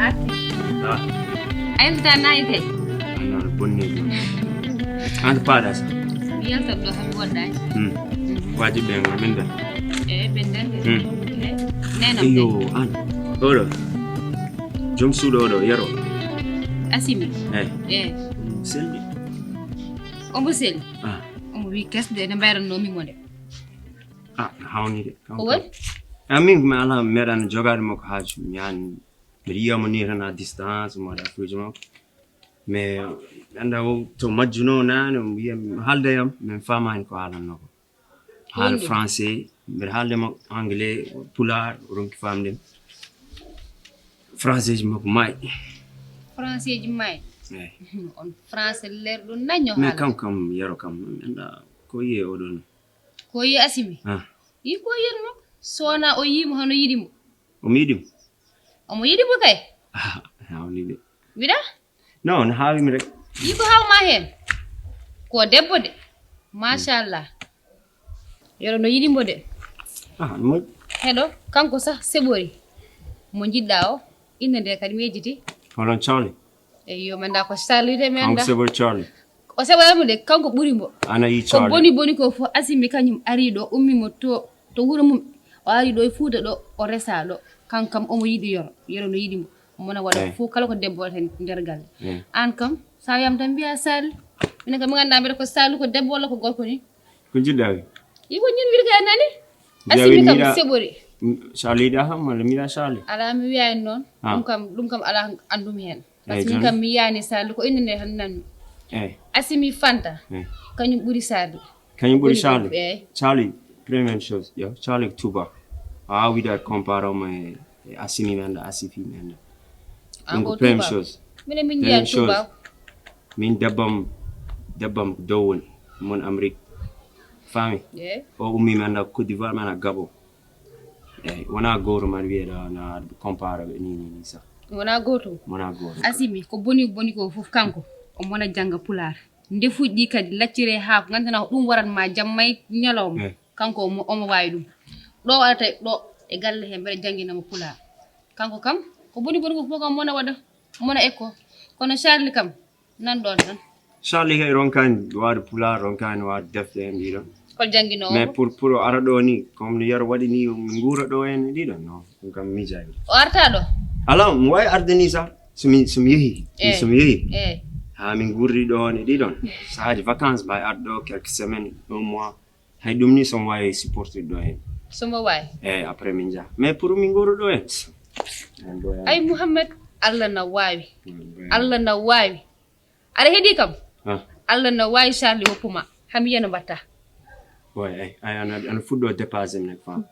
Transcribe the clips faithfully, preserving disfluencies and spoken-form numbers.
Arti. Ah. A yalta nayi kay. Noon bonneeji. An paaɗa sa. Mi yaltat ɗo han woɗɗaani. Hmm. Waji ɓe ngo min da. Eh, ɓe ndande. Hmm. Eh, nena. Iyo, an. Oɗo. Joom suuɗo oɗo, yero. Asimi. Eh. Eh. Selli. Omo selli. Ah. Omo wi kesde ne mbayrannomi mo nde. Ah, hawni de. Ko woni? Ah, min mi ala meɗan jogaade makko haaju. Mi an mbiɗa yiya mo ni tan à distance, mo waɗa affaire makko. Mais mi annda o to majjuno nane, o wiya mi haalda yam, min faamaani ko haalanno ko. Haala français, mbiɗa haalde mo anglais, pulaar, o ronki faamde mi. Français ji makko maayi. Français ji maayi? Eyi. On français leer ɗum naño. Mais haala kam, kam, yero kam, mi annda ko yiye oɗon. Ko yiye Asimi? Ah. Yi ko yiye mo? So wonaa o yii mo hono yiɗi mo. Omo yiɗi mo? Omo yiɗi mo kay. Ah, hawni de. Wiɗa? Non, no haawi mi rek. Yi ko haaw ma heen? Ko debbo de. Machallah. Yoro no yiɗi mo de. Ah, no moƴƴi. Heɗo, kanko sah seɓori. Mo jiɗɗa o, innde nde kadi mi yejjiti. Holon Charlie? Eyyo, mi annda ko Charlie de, mi annda. Kanko seɓori Charlie. O seɓoyamo de, kanko ɓuri mo. Ana yi Charlie. Ko boni boni ko fof, Asimi kañum ari ɗo, ummi mo to, to wuro mum. O ari ɗo e Fuuta ɗo, o resa ɗo. Kanko kam omo yiɗi Yoro. Yoro no yiɗi mo. Omo na waɗa fof kala ko debbo waɗata e nder galle. Eh. An kam, sa wiyama tan mbiya Charlie. Minen kam mi annda mbeɗa ko Charlie ko debbo walla ko gorko ni. Ko jiɗɗa wi? Yi ko ñin wiɗi kay nani? Asimi kam seɓori. Charlie yiɗa kam walla mi yiɗa Charlie? Ala mi wiya en noon. Ah. Ɗum kam, ɗum kam ala anndumi heen. Par ce que min kam mi yiyaani Saliou ko innde nde tan nanmi. Eyi. Asimi Fanta. Eyi. Kañum ɓuri Saliou. Kañum ɓuri Saliou. Eyi. Saliou, première chose, yo Saliou ko tubaako. A waawaa wiide a compare mo e, e Asimi men ɗo, Asifi men ɗo. An ko première chose. Minen min njiya tubaako. Min debbam, debbam ko dow woni, mon Amérique. Faami? Eyi. O ummi mi annda Côte d'Ivoire, mi annda Gabon. Eyi, wonaa gooto mbaɗa wiyeede na compare ɓe ni, ni, ni sa. Wonaa gooto? Wonaa gooto. Asimi, ko boni, boni ko fof kanko. Omo wona jannga pulaar. Ndefuuji ɗi kadi lacciree haako, nganndanaa ko ɗum waran ma jamma e ñalawma. Eyi. Kanko omo, omo waawi ɗum. Ɗo waɗata ɗo e galle he mbeɗa janngina mo pulaar. Kanko kam, ko boni, boni ko fof kam omo wona waɗa, omo wona ekko. Kono Charlie kam, nan ɗon tan. Charlie kay ronkaani waawde pulaar, ronkaani waawde defte en ɗiɗon. Hol jannginoowo mo? Mais pour, pour o ara ɗo ni, comme no Yero waɗi ni, mi nguura ɗo en e ɗiɗon, non, ɗum kam miijaani. O arta ɗo? Alaa, mo waawi arde ni sa, so mi, so mi yehi, so mi yehi. Eyi. Haa min nguurdi ɗo on e ɗiɗon. Sahaaji vacances, mbawi arde ɗo quelques semaines, un mois. Hay ɗum ni so mi waawi supportude ɗo en. So mo waawi? Eyi, après min njaha. Mais pour min nguura ɗo en. Ay, Mouhamed, Allah na waawi. Allah na waawi. Aɗa heɗii kam? Ah. Allah na waawi Charlie woppu ma. Haa mi yiya no mbaɗtaa. Boy, ay, ay, ana, ana fuɗɗo dépassé mi nag, fam.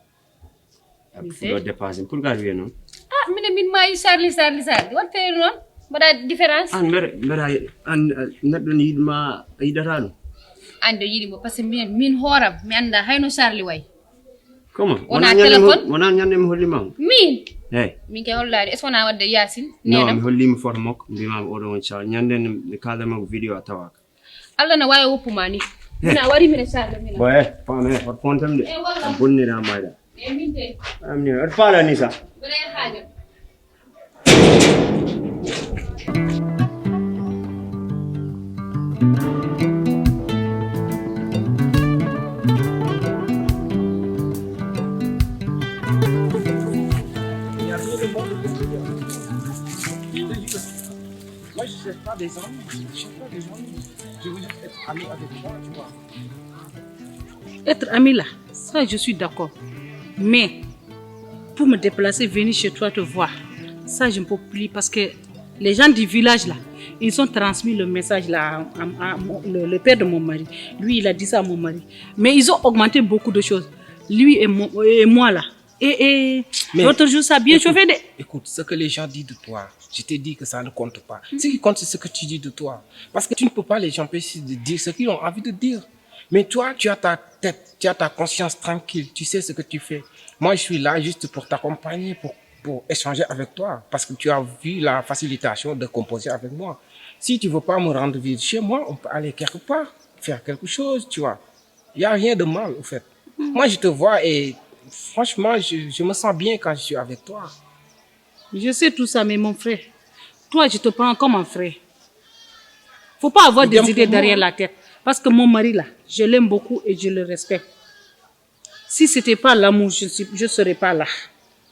Ana fuɗɗo dépassé mi. Pour que aɗa wiya noon? Ah, minen min maayi Charlie, Charlie, Charlie. Waɗ feere noon. Mbaɗa différence. An mbeɗa, mbeɗa, an, an, neɗɗo ne yiɗi ma, a yiɗata ɗum? An de yiɗi mo, par ce que min, min hooram, mi annda hay no Charlie wayi. Comment? Wona téléphone? Wona ñande mi holli ma mo? Min? Eyi. Min kay hollaade. Est-ce que wona wadde Yacine? Non, mi hollima photo makko, mbimami oɗo woni Charlie. Ñande nde mi kalda makko vidéo a tawaka. Allah na waawi woppu ma ni. Mina wari mina Charlie mina. Boye, femme, hoto fontam de. Eh, walla. A bonnira mayɗa. Eh, min de. Amni, aɗa faala ni sa. Mbeɗa e haaja. Moi, je cherche pas des amis, je cherche pas des amis. Je veux juste être ami avec toi, tu vois. Être ami là, ça, je suis d'accord. Mais pour me déplacer, venir chez toi, te voir, ça, je ne peux plus parce que Les gens du village là, ils ont transmis le message là à, à- à mon- le, le père de mon mari. Lui, il a dit ça à mon mari. Mais ils ont augmenté beaucoup de choses. Lui et, mon- et moi là. Et, et Mais l'autre jour, ça a bien écoute, chauffé. De... Écoute, ce que les gens disent de toi, je te dis que ça ne compte pas. Ce qui compte, c'est ce que tu dis de toi. Parce que tu ne peux pas les empêcher de dire ce qu'ils ont envie de dire. Mais toi, tu as ta tête, tu as ta conscience tranquille, tu sais ce que tu fais. Moi, je suis là juste pour t'accompagner, pour, pour échanger avec toi, parce que tu as vu la facilitation de composer avec moi. Si tu veux pas me rendre visite chez moi, on peut aller quelque part, faire quelque chose, tu vois. Il n'y a rien de mal, au fait. Moi, je te vois et franchement, je, je me sens bien quand je suis avec toi. Je sais tout ça, mais mon frère, toi, je te prends comme un frère. Faut pas avoir des Idem idées pour moi. Derrière la tête. Parce que mon mari, là, je l'aime beaucoup et je le respecte. Si ce n'était pas l'amour, je ne suis- je serais pas là.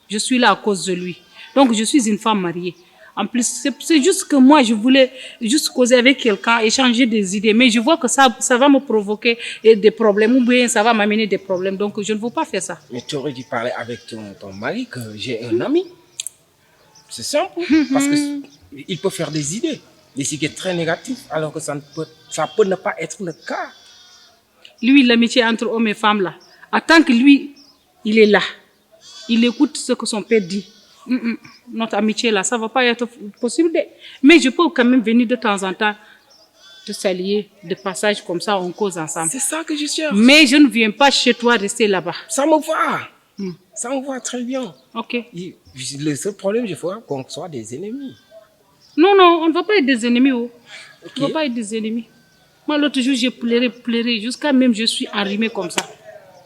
Je suis là à cause de lui. Donc, je suis une femme mariée. En plus, c'est c'est juste que moi, je voulais juste causer avec quelqu'un, échanger des idées. Mais je vois que ça, ça va me provoquer, eh, des problèmes ou bien ça va m'amener des problèmes. Donc, je ne veux pas faire ça. Mais tu aurais dû parler avec ton, ton mari que j'ai un ami. C'est simple. Parce que il peut faire des idées. Des idées très négatives, alors que ça ne peut, ça peut ne pas être le cas. Lui, l'amitié entre hommes et femmes, là, en tant que lui, il est là. Il écoute ce que son père dit. Mm, mm. Notre amitié, là, ça ne va pas être possible. De... Mais je peux quand même venir de temps en temps te saluer, de passage comme ça, on cause ensemble. C'est ça que je cherche. Mais je ne viens pas chez toi rester là-bas. Ça me va. Ça me va très bien. Ok. Il- le seul problème, je ferai qu'on soit des ennemis. Non, non, on ne va pas être des ennemis. Oh. On ne va Ok. Pas être des ennemis. Moi, l'autre jour, j'ai pleuré, pleuré, jusqu'à même je suis arrimée comme ça.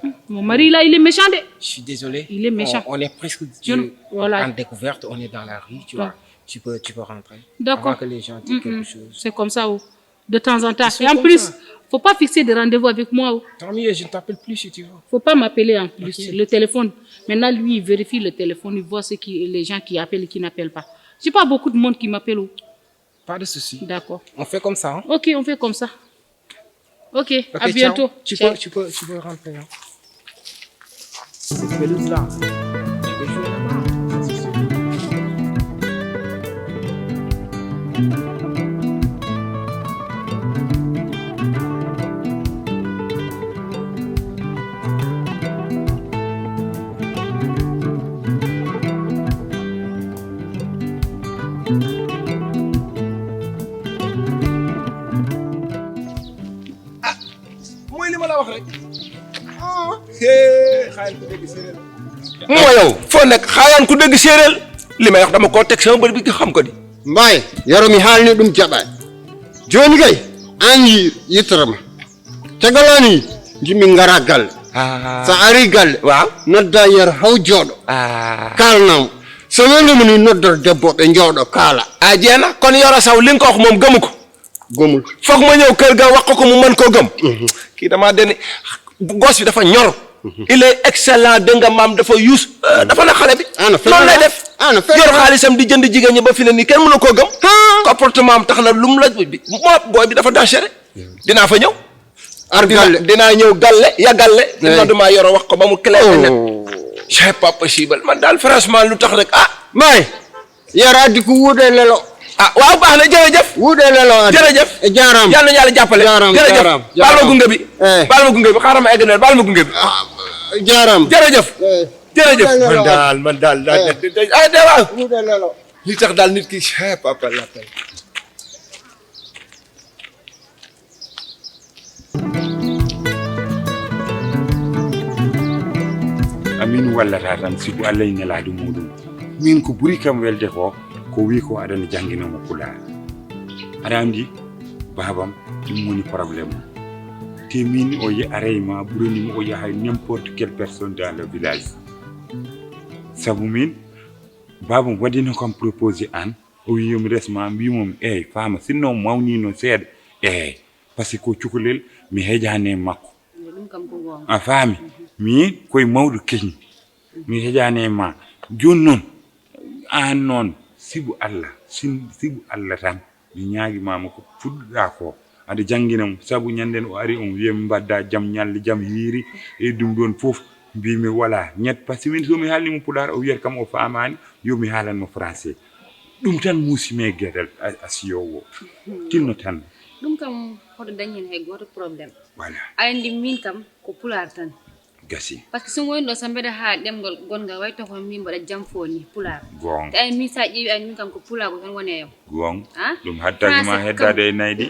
Hmm. Mon mari, là, il est méchant. De... Je suis désolé. Il est méchant. On, on est presque Je ne- voilà. En découverte, on est dans la rue, tu Ouais. vois. Tu peux, tu peux rentrer. D'accord. Avant que les gens disent Mm, quelque mm. Chose. C'est comme ça. Oh. De temps en temps. Ils sont Et en comme plus, ça. Faut pas fixer de rendez-vous avec moi. Oh. Tant mieux, je ne t'appelle plus si tu veux. Faut pas m'appeler en plus. Ok. Le téléphone. Maintenant, lui, il vérifie le téléphone, il voit ce qui, les gens qui appellent et qui n'appellent pas. J'ai pas beaucoup de monde qui m'appelle. Oh. Pas de souci. D'accord. On fait comme ça. Hein? Ok, on fait comme ça. Ok, Ok, à ciao. Bientôt. Tu, Ciao. Peux, tu, peux, tu peux rentrer. Hein? Cette pelouse-là, tu peux jouer là-bas. Pas de souci. Mooy li ma la wax rek. Ah, hee, xaaral ko dégg séeréer. Moo yow, foo nekk? Xaayaan ku dégg séeréer. Li may wax dama koo teg sama bët bi, xam ko di. Mbaye, yoro mi haalni ɗum jaɓaani. Jooni kay, aan yi-, yettorama. Caggal aan yi, njiɗmi ngara galle. Ah. So a ari galle, Waaw. Nodda yer haw jooɗo. Ah. Kaalnam. So welnima ni noddor debbo ɓe jooɗo kaala. Ah, jeena, kon Yoro Saw li nga ko wax moom gëmu ko. Gomul. Foog ma ñëw kër ga wax ko ko mu mën koo gëm. Kii damaa deni gos bi dafa ñor. Il est excellent, dégg nga maam, dafa yuus. Euh, dafa na xale bi. Ana fen Noonu lay na. Def. Ana fen Yor na. Xaalisam di jënd jigéen ñi ba fi ne nii kenn mënu koo gëm. Comportement am tax na lu mu la bi moo booy bi dafa dangereux. Dinaa fa ñëw. Ar Dina, galle. Dinaa ñëw galle ya galle. Eh. Dina duma Yoro wax ko ba mu clair et net. Oh. C'est pas possible, man daal, franchement, lu tax rek, ah. Mbaye, yer addi ko wuuɗe lelo. Ah, waaw, baax na, jërëjëf. Wuuɗe lelo addi. Jërëjëf. E jaaraama. Yàlla na yàlla jàppale. Jaaraama, Jërëjëf. jaaraama, Baal ma jaaraama. Gunge bi. Eh. Baal ma gunge bi, xaaral ma egg na, baal ma gunge bi. Ah, jaaraama. Jërëjëf. Eh. Jërëjëf. Wuuɗe lelo Man addi. Daal, man daal, daal. Eh. Ay, de waaw. Wuuɗe lelo. Li tax daal nit ki, eh, papa la tey. Amin wallata tan sibu Allah e nelaade muɗum. Min ko ɓuri kam welde ko, ko wi ko aɗana janngina mo pulaar. Aɗa anndi, baabam, ɗum woni problème o. Te min o yi-, aray ma ɓurani mo o yaha n'importe quelle personne dans le village. Sabu min, baabam waɗino kam proposé an, o wi yomi res ma, mbimo mi, "Eey, faama, sinno mawnino seeɗa." Eey, parce que ko cukalel, mi hejaani e makko. A faami? Min koye mawɗo keñi. Mi hejaani e ma. Jooni noon, aan noon, sibu Allah, sin-, sibu Allah tan, mi ñaagi ma mo ko fuɗɗuɗaa ko. Aɗa janngina mo, sabu ñannden o ari, on wiya mi mbaɗda jam ñalli, jam hiiri, e ɗum ɗoon fof. Mbimi wala, ñett, parce que min so mi haalni mo pulaar, o wiyata kam o faamaani, yo mi haalan mo français. Ɗum tan muusi me geɗal a, a siyowo. Tinno tan. Ɗum kam hoto dañ heen hay gooto problème. Voilà. Aɗa anndi min kam ko pulaar tan. Gasi. Parce que so mi woni ɗo so mbeɗa haa ɗemngal gonngal way to ko min mbaɗa jam fo ni pulaar. Goong. Te ay min sa ƴeewi ay min kam ko pulaar ko tan woni e yam. Goong. Ah? Ɗum hattaki ma Français heddaade kam- e naydi.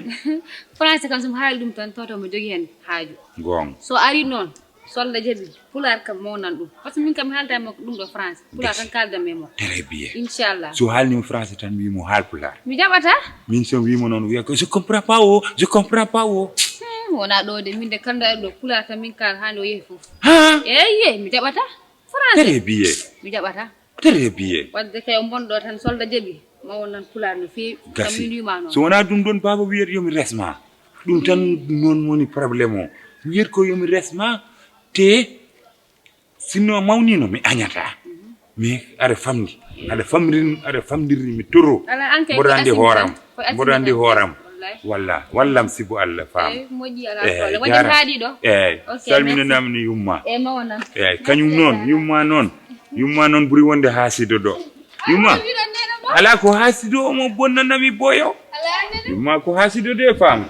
Français kam so mi haali ɗum tan tawto mi jogii heen haaju. Goong. So ari noon solda jaɓi pulaar kam mawnan ɗum. Parce que min kam mi haalda e makko ɗum ɗo français. Pulaar tan kaaldan mi e makko. Très bien. Inchallah. So haalnima français tan mbimo haal pulaar. Mi jaɓata. Min so mbimo noon wiya ko je comprends pas o, je comprends pas o. Hmm, wona ɗo de min de kalda e ɗo pulaar tan min kaal haa nde o yehi fof. Ha? Eyye mi jaɓata. Français Très bien. Mi jaɓata. Très bien. Wadde kay o bonɗo tan solda jaɓi ma won nan pulaar no feewi. Kam Gasi. Min wima noon. So wona ɗum ɗon baaba wiyata yomi resma. Ɗum tan noon woni problème o. Wiyata ko yomi resma te sinno mawnino mi añata. Mais aɗa famdi. Aɗa famdirin aɗa famdirni mi toro. Ala an kay Mboɗa anndi ko hooram. Asim tan. Ko Asim Mboɗa anndi tan. Hooram. Wallahi. Walla wallam sibu Allah faam. Eyi moƴƴi ala Eyi, problème. Waɗi jaara- haaɗi ɗo. Eyi Ok, salminanami yumma. E mawna. Eyi kañum noon yumma noon. Yumma noon ɓuri wonde haasido ɗo. Yumma ala ko haasido omo bonnanami boyo. Yumma ko haasido de faam.